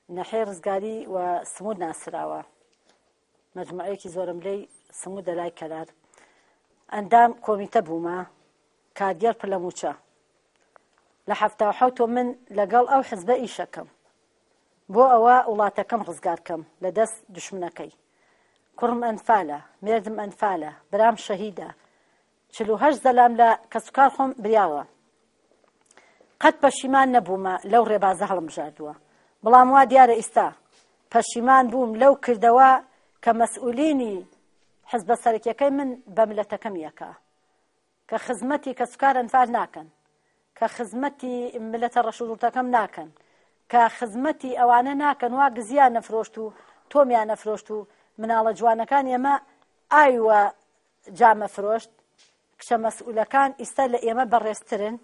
ناحیەی ڕزگاری و سمود ناسراوە مەجموعەیەکی زۆرەملێی سمودە لای کەلار ئەندام کۆمیتە بوومە کارگێڕ پلە مووچە لە 77 من لەگەڵ ئەو حزبە ئیشەکەم بۆ ئەوە وڵاتەکەم ڕزگار کەم لە دەست دوشمنەکەی کوڕم ئەنفالە مێردم ئەنفالە برام شەهیدە 48 زەلام لە کەسوکار خۆم بریاوە قەت پەشیمان نەبوومە لەو ڕێبازە هەڵمبژاردووە بەڵام وا دیارە ئیستا پەشیمان بووم لەو کردەوە کە مەسئولینی حزبە سەرەکیەکەی من بە ملەتەکەم یەکە کە خزمەتی کەسوکار ئەنفال ناکەن کە خزمەتی ملەتە ڕەشوڕوتەکەم ناکەن کە خزمەتی ئەوانە ناکەن وا گزیان نەفرۆشت و تۆمیان نەفرۆشت و مناڵە جوانەکان ئێمە ئایوە جامە فرۆشت کچە مەسئولەکان ئیستا لە ئێمە بەڕێزترن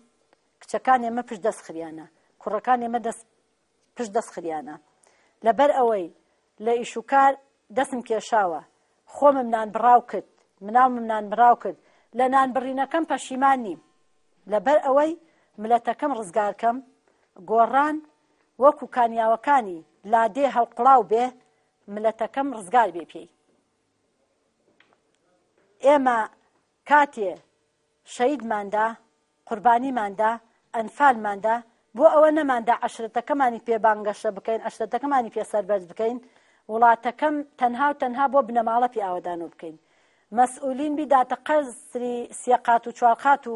کچەکان ئێمە پشت دەست خریانە کوڕەکان ئێمە دەست پشت دەست خریانە لەبەر ئەوەی لە ئیش و کار دەستم کێشاوە خۆمم نان بڕاو کرد مناڵمم نان بڕاو کرد لە نان بڕینەکەم پەشیمان نیم لەبەر ئەوەی ملەتەکەم ڕزگارکەم گۆڕان وەکو کانیاوەکانی لادێ هەڵقڵاو بێ ملەتەکەم ڕزگار بێ پێی ئێمە کاتێ شەهیدمان دا، قوربانیمان دا، ئەنفالمان دا، بۆ ئەوە نەماندا عەشرەتەکەمانی پێ بانگەشە بکەین، عەشرەتەکەمانی پێ سەربەرز بکەین، وڵاتەکەم تەنها و تەنها بۆ بنەماڵە پێ ئاوەدانەوە بکەین. مەسئولین بیداتە قەسری سێ قات و چوار قات و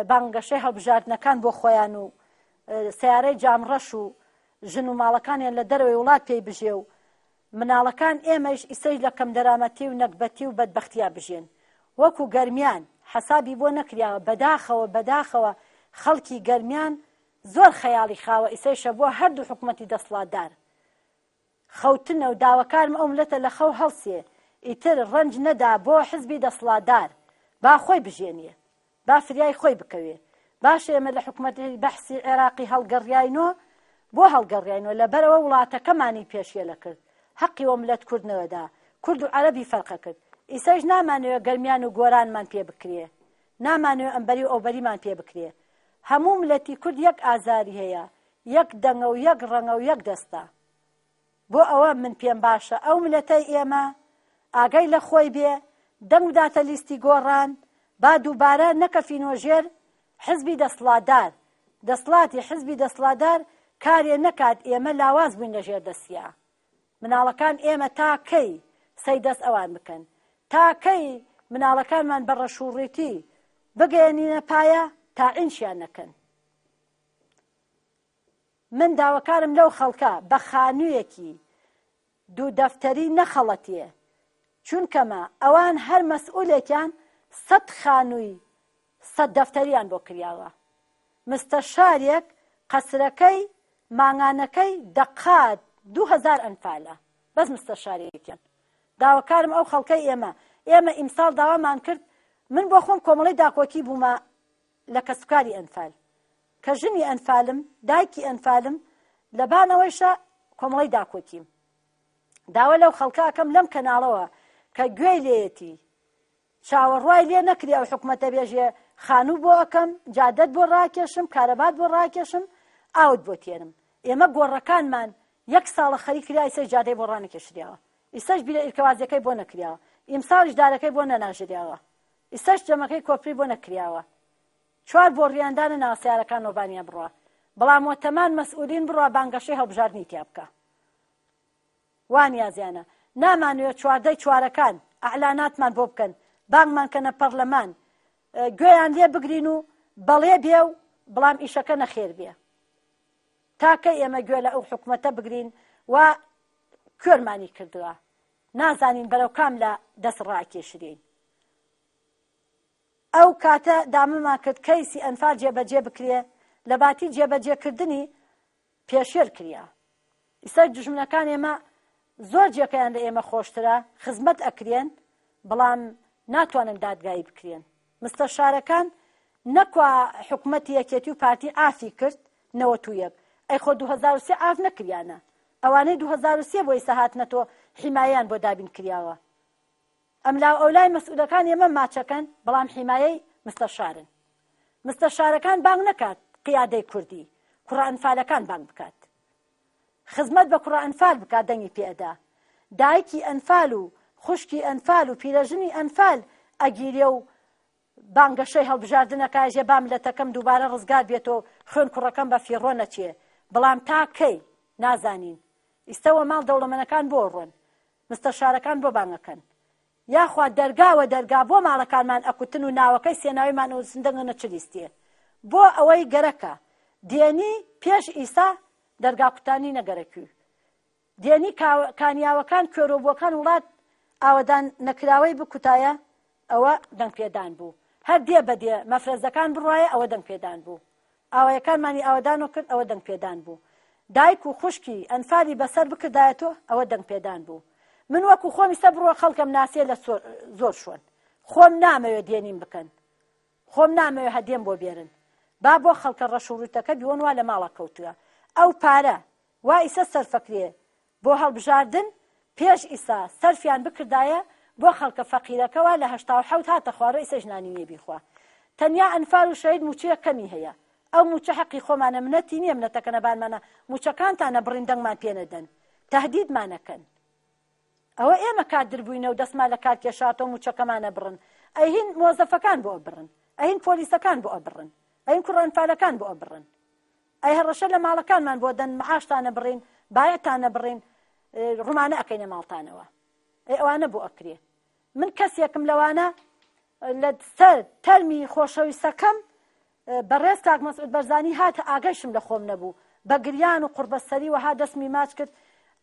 بانگەشەی هەڵبژاردنەکان بۆ خۆیان و سەیارەی جامڕەش و ژن و ماڵەکانیان لە دەرەوەی وڵات پێی بژێ و مناڵەکان ئێمەیش ئیسەیش لە کەمدەرامەتی و نەگبەتی و بەدبەختیا بژێن وەکو گەرمیان حەسابی بۆ نەکریاوە بەداخەوە بەداخەوە خەڵکی گەرمیان زۆر خەیاڵی خاوە ئیسەیشە بۆ هەردوو حکومەتی دەسڵاتدار خەوتنە و داواکارم ئەو ملەتە لە خەو هەڵسێ ئیتر ڕەنج نەدا بۆ حزبی دەسڵاتدار با خۆی بژێنێ با فریای خۆی بکەوێ. باشە ئێمە لە حکومەتی بەحسی عێراقی هەڵگەڕیاینۆ، بۆ هەڵگەڕیاینۆ؟ لەبەرئەوە وڵاتەکەمانی پێشێلە کرد، هەقی وە ملەت کورد نەوەدا، کورد و عەرەبی فەرقە کرد. ئیسەیش نامانەوێ گەرمیان و گۆرانمان پێ بکرێ، نامانەوێ ئەمبەری و ئەوبەریمان پێ بکرێ. هەموو ملەتی کورد یەک ئازاری هەیە، یەک دەنگە و یەک ڕەنگە و یەک دەستە. بۆ ئەوە من پێم باشە ئەو ملەتەی ئێمە ئاگای لە خۆی بێ دەنگ بداتە لیستی گۆڕان با دووبارە نەکەفینۆ ژێر حزبی دەسڵاتدار دەسڵاتی حزبی دەسڵاتدار کارێ نەکات ئێمە لاواز بووین لە ژێر دەستیا مناڵەکان ئێمە تا کەی سەی دەست ئەوان بکەن تا کەی مناڵەکانمان بە ڕەشوڕیتی بگەیەنینە پایە تا عینشیان نەکەن. من داواکارم لەو خەڵکە بە خانوویەکی دوو دەفتەری نەخەڵەتێ چونکەمە ئەوان هەر مەسئولێکیان سەت خانووی سەت دەفتەریان بۆ کریاوە مستەشارێک قەسرەکەی مانگانەکەی دەقات 2000 ئەنفالە بەس مستەشارێکیان داواکارم ئەو خەڵکەی ئێمە ئێمە ئیمساڵ داوامان کرد من بۆ خۆم کۆمەڵی داکۆکی بوومە لە کەسوکاری ئەنفال کە ژنی ئەنفالم دایکی ئەنفالم لەبانەوەیشە کۆمەڵی داکۆکیم داوا لەو خەڵکە ئەکەم لەم کەناڵەوە کە گوێی لێیەتی چاوەڕوای لێ نەکری ئەو حکومەتە بێژێ خانوو بۆ ئەکەم جادەت بۆ ڕاکێشم کارەبات بۆ ڕاکێشم ئاوت بۆ تێنم ئێمە گۆڕەکانمان یەک ساڵە خەریک کرا ئیسەش جادەی بۆ ڕانەکێشریاوە ئیسەش بیرە ئیرکەوازیەکەی بۆ نەکریاوە ئیمساڵیش دارەکەی بۆ نەناژریاوە ئیستاش جەمەکەی کۆپری بۆ نەکریاوە چوار بۆڕیان دانەناوە سەیارەکان نۆبانیان بڕوا بەڵام وەتەمان مەسئولین بڕوا بانگەشەی هەڵبژاردنی تیا بکا وا نیازیانە نامانەوێ چواردەی چوارەکان ئەعلاناتمان بۆ بکەن بانگمان کەنە پەڕلەمان گوێیان لێ بگرین و بەڵێ بێ و بەڵام ئیشەکە نەخێر بێ تاکە ئێمە گوێ لە ئەو حکومەتە بگرین و کوێرمانی کردووە نازانین بەرەو کام لا دەست ڕاکێشرێین. ئەو کاتە دامەمان کرد کەیسی ئەنفال جێبەجێ بکرێ، لەباتی جێبەجێ کردنی پێشێل کریا. ئیستا دوژمنەکان ئێمە زۆر جێکەیان لە ئێمە خۆشترە، خزمەت ئەکرێن، بەڵام ناتوانن دادگایی بکرێن. مستەشارەکان نەکوا حکومەتی یەکێتی و پارتی عافی کرد 91، ئەی خۆ 2003 عاف نەکریانە. ئەوانەی 2003 بۆ ئیستا هاتنە تۆ حیمایەیان بۆ دابین کریاوە. ئەملاو ئەولای مەسئولەکان ئێمە ماچەکەن بەڵام حیمایەی مستەشارن. مستەشارەکان بانگ نەکات قیادەی کوردی، کوڕە ئەنفالەکان بانگ بکات. خزمەت بە کوڕە ئەنفال بکا دەنگی پێ ئەدا. دایکی ئەنفال و خوشکی ئەنفال و پیرەژنی ئەنفال ئەگیرێ و بانگەشەی هەڵبژاردن ئەکا ئەژێ با ملەتەکەم دووبارە ڕزگار بێتۆ خوێن کوڕەکەم بە فیڕۆ نەچێ بڵام تا کەی؟ نازانین. ئیستە وە ماڵ دەوڵەمەنەکان بۆ ڕۆن؟ مستەشارەکان بۆ بانگ ئەکەن؟ یاخوا دەرگا وە دەرگا بۆ ماڵەکانمان ئەکوتن و ناوەکەی سێناویمان ئەنوسن دەنگە چ لیستێ بۆ ئەوەی گەرەکە دێنی پێش ئیسا دەرگا کوتانی نەگەرەکوی دێنی کانیاوەکان کوێرۆبووەکان وڵات ئاوەدان نەکراوەی بکوتایە ئەوە دەنگ پێدان بوو هەر دێ بە دێ مەفرەزەکان بڕایە ئەوە دەنگ پێدان بوو ئاوایەکانمانی ئاوەدانۆ کرد ئەوە دەنگ پێدان بوو دایک و خوشکی ئەنفالی بەسەر بکردایەتۆ ئەوە دەنگ پێدان بوو من وەکو خۆم ئیستا بڕۆ خەڵکم ناسێ لە زۆر شوێن خۆم نامەوێ دێنیم بکەن خۆم نامەوێ هەدێم بۆ بێرن با بۆ خەڵکە ڕەش و ڕووتەکە بیوەن وا لە ماڵە کەوتووە ئەو پارە وا ئیسە سەرفەکرێ بۆ هەڵبژاردن پێش ئیسا سەرفیان بکردایە بۆ خەڵکە فەقیرەکە وا لە 87 هاتە خوارۆ ئیسەش نانی نیە بیخوا تەنیا ئەنفال و شەهید موچەیەک کەمی هەیە ئەو موچە حەقی خۆمانە منەتی نیە منەتەکەنە بانمانە موچەکانتانە بڕین دەنگمان پێ نەدەن تەهدیدمانەکەن ئەوە ئێمە کادر بووینە و دەستمان لە کار کێشاتەوە موچەکەمانە بڕن ئەهین مۆزەفەکان بۆ ئەبڕن ئەهین پۆلیسەکان بۆ ئەبڕن ئەهین کوڕ ئەنفالەکان بۆ ئەبڕن ئەی هەڕەشە لە ماڵەکانمان بۆ دەن معاشتانە بڕین بایەتانە بڕین ڕومانە ئەکەینە ماڵتانەوە ئەی ئەوانە بۆ ئەکرێ من کەسێکم لەوانە لە سەر تەرمی خۆشەویستەکەم بەڕێز کاک مەسعود بەرزانی هاتە ئاگەیشم لە خۆم نەبوو بە گریان و قوڕبەسەری وەها دەستمی ماچ کرد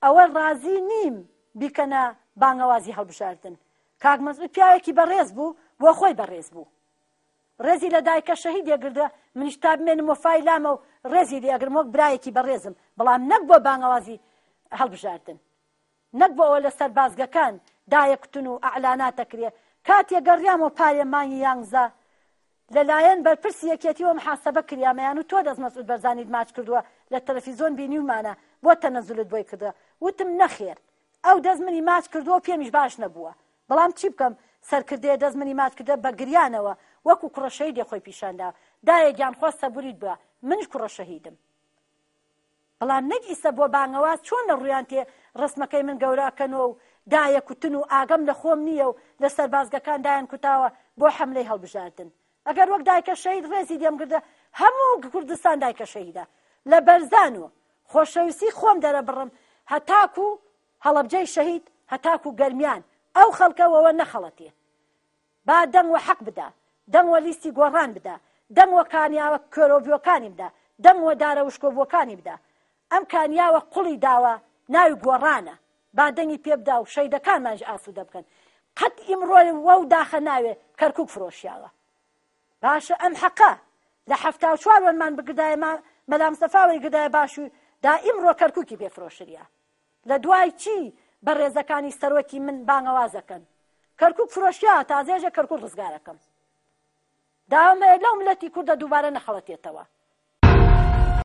ئەوە ڕازی نیم بیکەنە بانگەوازی هەڵبژاردن کاک مەسعود پیاوێکی بەڕێز بوو بۆ خۆی بەڕێز بوو ڕێزی لە دایکە شەهیدێ گردە منیش تا بمێنم وەفای لامە و ڕێزی لێ ئەگرم وەک برایەکی بەڕێزم بەڵام نەک بۆ بانگەوازی هەڵبژاردن نەک بۆ ئەوە لە سەربازگەکان دایە کوتن و ئەعلانات ئەکرێ کاتێ گەڕیامەوە پارێ مانگی یانزە لە لایەن بەرپرسی یەکێتیەوە محاسەبە کریام ئەیان و تۆ دەست مەسعود بەرزانیت ماچ کردووە لە تەلەفیزۆن بینیومانە بۆ تەنەزولت بۆی کردووە وتم نەخێر ئەو دەست منی ماچ کردووە و پێمیش باش نەبووە بەڵام چی بکەم سەرکردەیە دەست منی ماچ کردە بە گریانەوە وەکو کوڕە شەهیدێ خۆی پیشاندا دایە گیان خوا سەبوریت بە منیش کوڕە شەهیدم بەڵام نەک ئیسە بۆ بانگەواز چۆن لە ڕویان تێ ڕەسمەکەی من گەورە ئەکەنۆ و دایە کوتن و ئاگەم لە خۆم نییە و لە سەربازگەکان دایان کوتاوە بۆ حەملەی هەڵبژاردن ئەگەر وەک دایکە شەهید ڕێزی لێم گردە هەموو کوردستان دایکە شەهیدە لە بەرزان و خۆشەویستی خۆم دەرەبڕم هەتاکو هەڵەبجەی شەهید هەتاکو گەرمیان ئەو خەڵکە وەوە نەخەڵەتێ با دەنگ وە حەق بدا، دەنگ وە لیستی گۆڕان بدا، دەنگ وە کانیاوە کوێرۆبووەکانی بدا، دەنگ وە دارە وشکۆبووەکانی بدا. ئەم کانیاوە قوڵی داوە ناوی گۆڕانە، با دەنگی پێ بدا و شەیدەکانمانیش ئاسوودە بکەن. قەت ئیمڕۆ وەو داخە ناوێ کەرکووک فرۆشیاوە. باشە ئەم حەقە لە 74 وەرمان بگردایە ما مەلا مستەفا وەریگردایە باشوور دا ئیمڕۆ کەرکووکی پێ فرۆشریا. لە دوای چی بەڕێزەکانی سەرۆکی من بانگەوازەکەن کەرکوک فرۆشیا تازێژە کەرکوک ڕزگارەکەم داوام هەیە لەو ملەتی کوردە دووبارە نەخەڵەتێتەوە.